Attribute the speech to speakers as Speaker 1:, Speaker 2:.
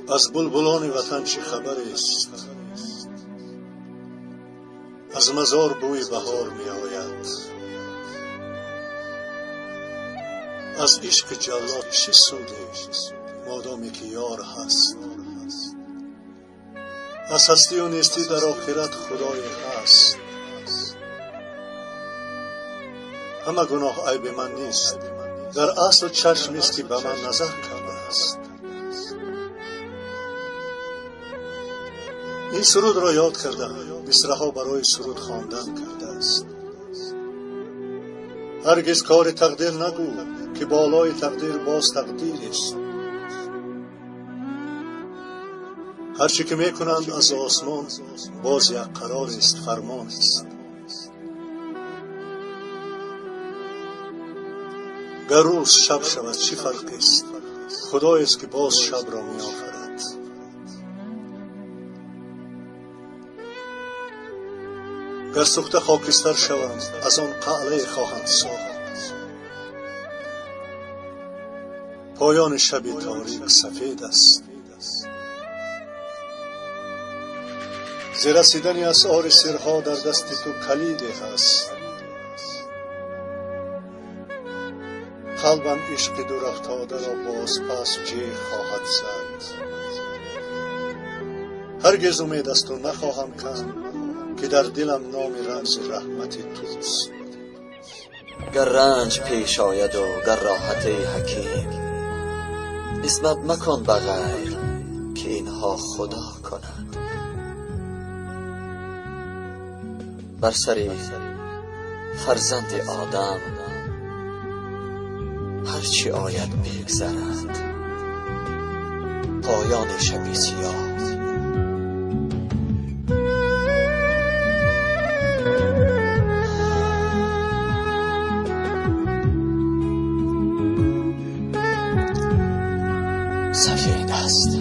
Speaker 1: Аз булбулони ватан чӣ хабарест? Аз мазор бӯи баҳор меояд. Аз ишқи ҷаллод чӣ суде, модоме ки ёр ҳаст? Аз ҳастию нестӣ дар охират худое ҳаст. Ҳама гуноҳ айби ман нест, дар асл чашмест, ки ба ман назар кардааст. Ин сурудро ёд карда, мисраҳо барои суруд хондан кардааст. Ҳаргиз кори тақдир нагӯ, ки болои тақдир боз тақдирест. Ҳарче ки мекунанд аз осмон, боз як қарорест, фармонест. Гар рӯз шаб шавад, чӣ фарқест? Худоест, ки боз шабро меофарад. Гар сӯхта хокистар шавам, аз он қалъае хоҳанд сохт. Поёни шаби торик сафед аст. Зи расидани асъори сирҳо дар дасти ту калиде ҳаст. Қалбам ишқи дурафтодаро бозпас ҷеғ хоҳад зад. Ҳаргиз умед аз ту нахоҳам канд, ки дар дилам номи рамзи раҳмати туст.
Speaker 2: Гар ранҷ пеш ояду гар роҳат, эй ҳаким, нисбат макун ба ғайр, ки инҳо худо кунад. Бар сари фарзанди одам ҳарчи ояд бигзарад. Поёни шаби сиёҳ сафед аст.